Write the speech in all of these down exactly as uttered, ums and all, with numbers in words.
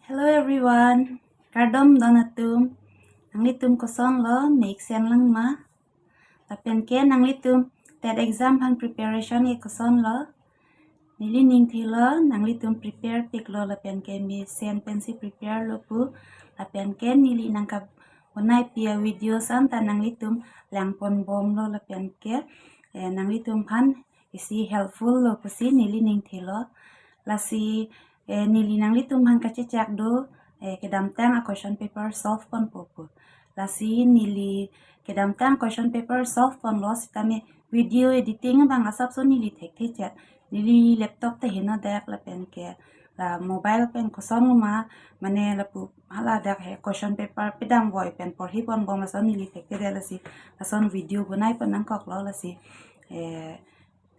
Hello everyone. Kardom don atum. Nanglitum kosonlo, me-ik sen lang ma? Lapen ke nanglitum TET exam aphan preparation ke kosonlo? Neli ning thilo nanglitum prepare piklo lapen ke me-ik sen pensi prepare lo pu. Lapen ke neli nangkabonai pi a-videos anta nanglitum langpon bomlo lapen ke, eh, nanglitum aphan isi helpful lo pusi neli ning thilo. Lasi, eh, neli nanglitum aphan kachechak do, eh, kedamtang a-question paper solve ponpo pu. Lasi neli kedamtang question paper solve ponlo sitame video editing abang asapso neli thekthe chet. Neli laptop ta heno dak lapen ke la mobile pen koson ma, mane lapu hala dak he question paper pedang voi pen porhi pon bom lason neli thekthe det lasi lason video bonai pon nangkoklo lasi, eh,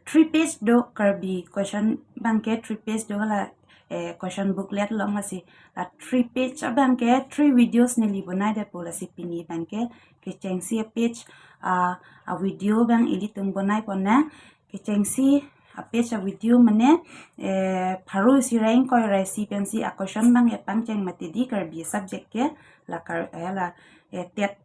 three page do Karbi question abang ke three page do hala, eh, question booklet along lasi. La three page abang ke three videos neli bonai detpo lasi pini abang ke kechengsi a-page, ah, a-video abang ilitum bonai pon nang. Kechengsi a-page a-video mane, eh, pharo isi ra ingkoi ra isi pensi a-question abang ke pangcheng mati di Karbi subject ke la Kar-, eh, la, eh, TET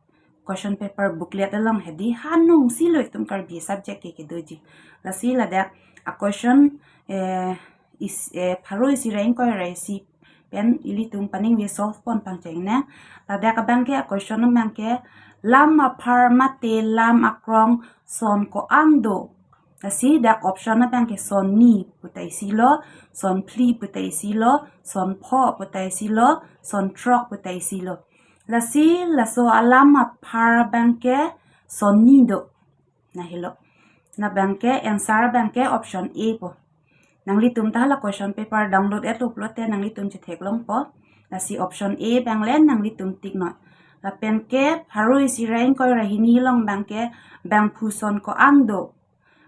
question paper booklet along hedi hanung si lo itum Karbi subject ke kedoji. Lasi ladak a-question, eh, is, eh, pharo isi ra ingkoi ra isi pen ilitum paningve solve pon pangcheng nang. Ladak abang ke a-question abang ke lam aphar mate lam akrong son ko-an do. Lasi dak option abang ke son ni puta isi lo, son phli puta isi lo, son pho puta isi lo, son throk puta isi lo. Lasi laso alam aphar abang ke son ni do. Na helo. Na abang ke answer abang ke option A po. Nanglitum ta hala question paper download etlo pulote nanglitum chethek longpo. Lasi option A abang le nanglitum tick noi. Lapen ke pharo isi ra ingkoi ra hini along abang ke bangphu son ko-an do.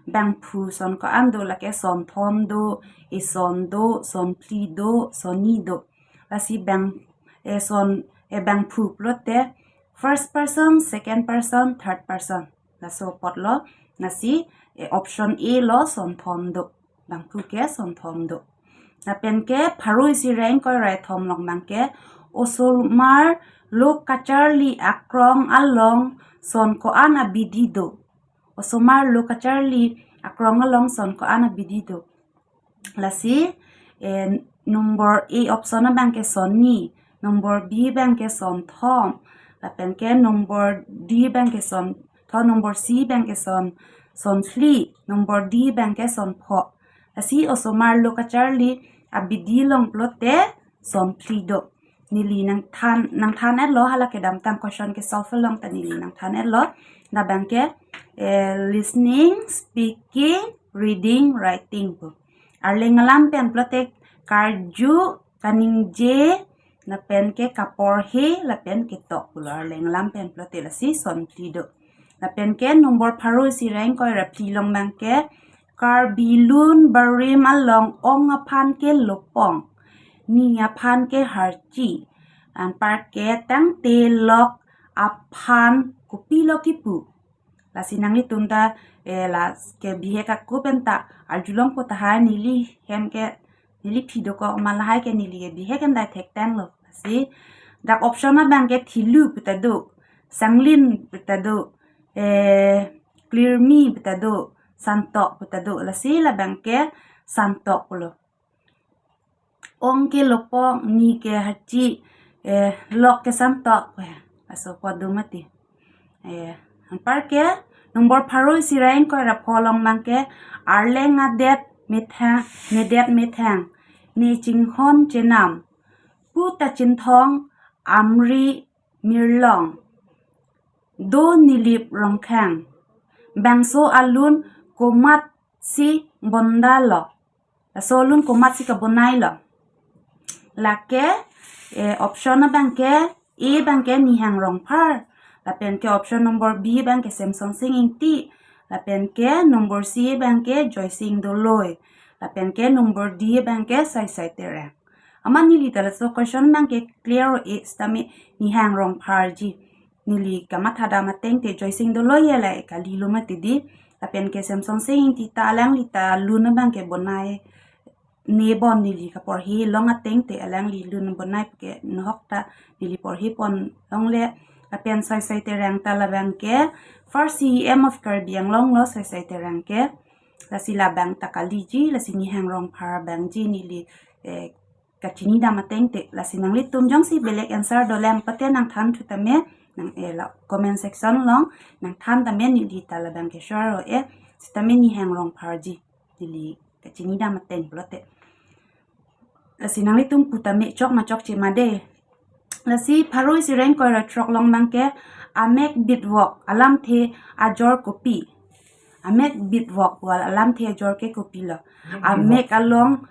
Bangphu son ko-an do lake son thom do, ison do, son phli do, son ni do. Lasi bang, eh, son, eh, bangphu pulote first person, second person, third person. Laso apot lo, lasi, eh, option A lo son thom do. Bangphu ke son thom do. Lapen ke pharo isi ra ingkoi ra thom along abang ke osomar lo kacharli akrong along son ko-an abidi do. Osomar lo kacharli akrong along son ko-an abidi do. Lasi, eh, number A option abang ke son ni, number B abang ke son thom, lapen ke number D abang ke son tho, number C abang ke son, son phli, number D abang ke son pho. Lasi osomar lo kacharli abidi along pulote son phli do. Neli nangthan, nangthan etlo hala kedamtang question ke solve along ta neli nangthan etlo. Na abang ke, eh, listening, speaking, reading, writing pu. Arleng alam pen pulote karju, kaningje, lapen ke kaporhe, lapen ketok pulo arleng alam pen pulote lasi son phli do. Lapen ke number pharo isi ra ingkoi ra phli along abang ke Karbi lun barim along ong aphan ke lopong, ni aphan ke harchi. Anpar ke tangte lok aphan kopilo kipu. Lasi nanglitum ta, eh, la ke bihek ako pen ta arjulongpo tahai neli hem ke, neli phi dokok ma lahai ke neli ke bihek endai thektanglo. Lasi dak option abang ke thilu puta do, sanglin puta do, eh, klirmi puta do, santok puta do. Lasi labang ke santok pulo. Ong ke lopong, ni ke harchi, eh, lok ke santok, eh, laso apot do mati. Eh, anpar ke number pharo isi ra ingkoi ra pho along abang ke arleng adet methang, nedet methang, ne chinghon chenam, pu ta chinthong amri mirlong, do nilip rongkhang, bangso alun komatsi bondalo. Laso alun komatsi kabonailo. Lake, eh, option abang ke, A abang ke Nihang Rongphar. Lapen ke option number B abang ke Semsonsing Ingti. Lapen ke number C abang ke Joysing Doloi. Lapen ke number D abang ke Saisai Terang. Amat neli ta laso question abang ke clear o-e sitame Nihang Rongpharji. Neli kamathadam ateng te Joysing Doloi ya la kalilo mati di. Lapen ke Semsonsing Ingti ta alangli ta alun abang ke bonai ne bon neli kaporhi long ateng te alangli lun bonai ke nohok ta neli porhi pon longle. Lapen Soisoi Terang ta labang ke first C E M of Karbi Anglong lo Soisoi Terang ke. Lasi labang ta kaliji, lasi Nihang Rongphar abangji neli, eh, kachini dam ateng te. Lasi nanglitum jongsi belek answer dolang pate nangthan thu tame, nang, eh, la comment section along nangthan tame neli ta labang ke sure ro, eh, sitame Nihang Rongpharji neli kachini dam ateng pulote. Lasi nanglitum pu tame chok ma chokche ma de. Lasi pharo isi ra ingkoi ra throk along abang ke amek bitvok alamthe ajor kopi. Amek bitvok pu alamthe ajor ke kopilo? Amek along,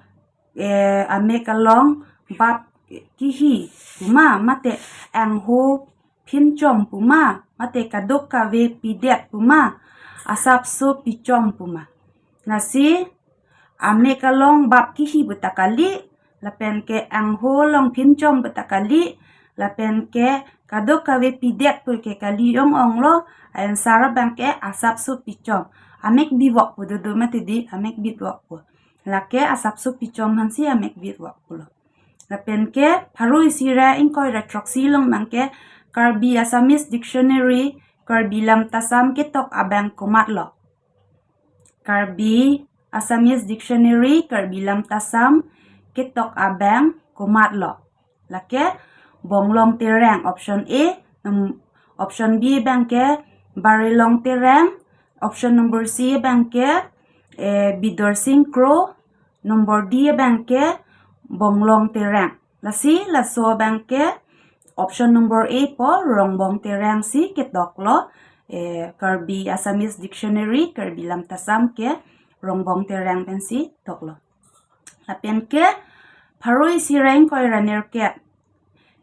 eh, amek along bap kihi puma, mate angho phinchom puma, mate kadokave pidet puma, asapso pichom puma. Lasi amek along bap kihi puta kali, lapen ke angho along phinchom puta kali, lapen ke kadokave pidet pu ke kali ong-ong lo, answer abang ke asapso pichom. Amek bivok pu dodo mati di, amek bitvok pu. Lake asapso pichom aphansi amek bitvok pulo. Lapen ke pharo isi ra ingkoi ra throksi along abang ke Karbi Assamese Dictionary, Karbi Lamtasam ketok abang komatlo? Karbi Assamese Dictionary, Karbi Lamtasam ketok abang komatlo? Lake Bonglong Terang, option A, num-, option B abang ke Barilong Terang, option number C abang ke, eh, Bidorsing Kro, number D abang ke Bonglong Terang. Lasi laso abang ke option number A po, Rongbong Terang si ketok lo, eh, Karbi Assamese Dictionary, Karbi Lamtasam ke Rongbong Terang pensi tok lo. Lapen ke pharo isi ra ingkoi ra nerkep.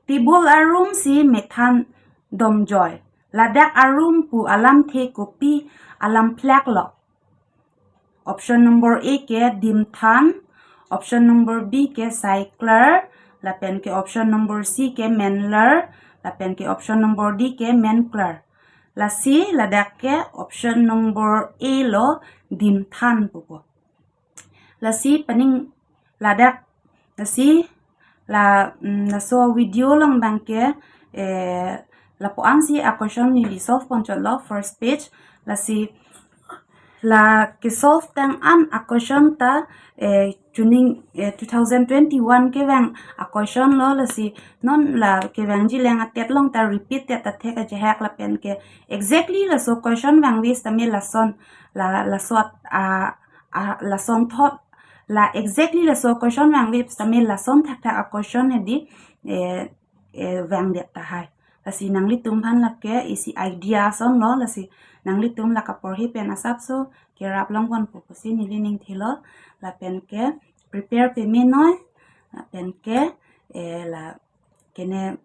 Table arum si methan domjoi. Ladak arum pu alamthe kopi alam phlak lo? Option number A ke dimthan, option number B ke saiklar, lapen ke option number C ke menlar, lapen ke option number D ke menklar. Lasi ladak ke option number A lo, dimthan pupo. Lasi pening ladak, lasi la, mm, laso video along abang ke, eh, lapu-an si a question neli solve pon chotlo first page. Lasi la ke solve tang an a question ta, eh, chuning, eh, two thousand twenty-one kevang a question lo, lasi non la kevangji lang atet along ta repeat det ta thek ajahak, lapen ke exactly laso question vangve sitame lason, la, laso at-, a, a, lason thot, la exactly laso question vangve sitame lason thakthak a question hedi, eh, eh, vangdet tahai. Lasi nanglitum aphan lake isi idea ason lo, lasi nanglitum la kaporhi pen asapso kerap long ponpo pusi neli ning thilo, lapen ke prepare pame noi, lapen ke, eh, la kene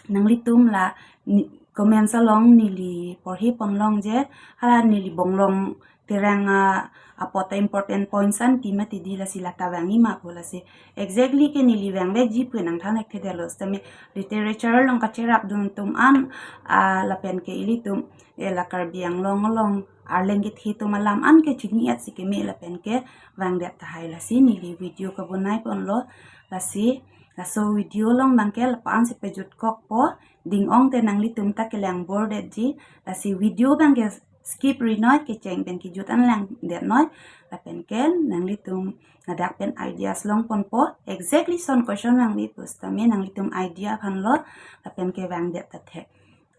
nanglitum la ni-, comments along neli porhi pon longji, hala neli Bonglong Terang a, apot a important points an ti mati di, lasi lata vangji ma pu, lasi exactly ke neli vangvekji pu nangthan thekthedetlo sitame literature along kacherap dun atum an, ah, lapen ke ilitum, eh, la Karbi Anglong along arleng kethe atum alam an ke chini-et si keme lapen ke vangdet tahai, lasi neli video kabonai ponlo. Lasi laso video along abang ke lapu-an si pajutkokpo, ding-ong te nanglitum ta kelang bordetji, lasi video abang ke skip ri noi, kecheng pen kejut an langdet noi, lapen ke nanglitum ladak pen ideas long ponpo, exactly son question vangve pu sitame nanglitum idea aphan lo, lapen ke vangdet ta thek.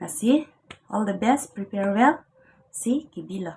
Lasi all the best, prepare well, si kibilo.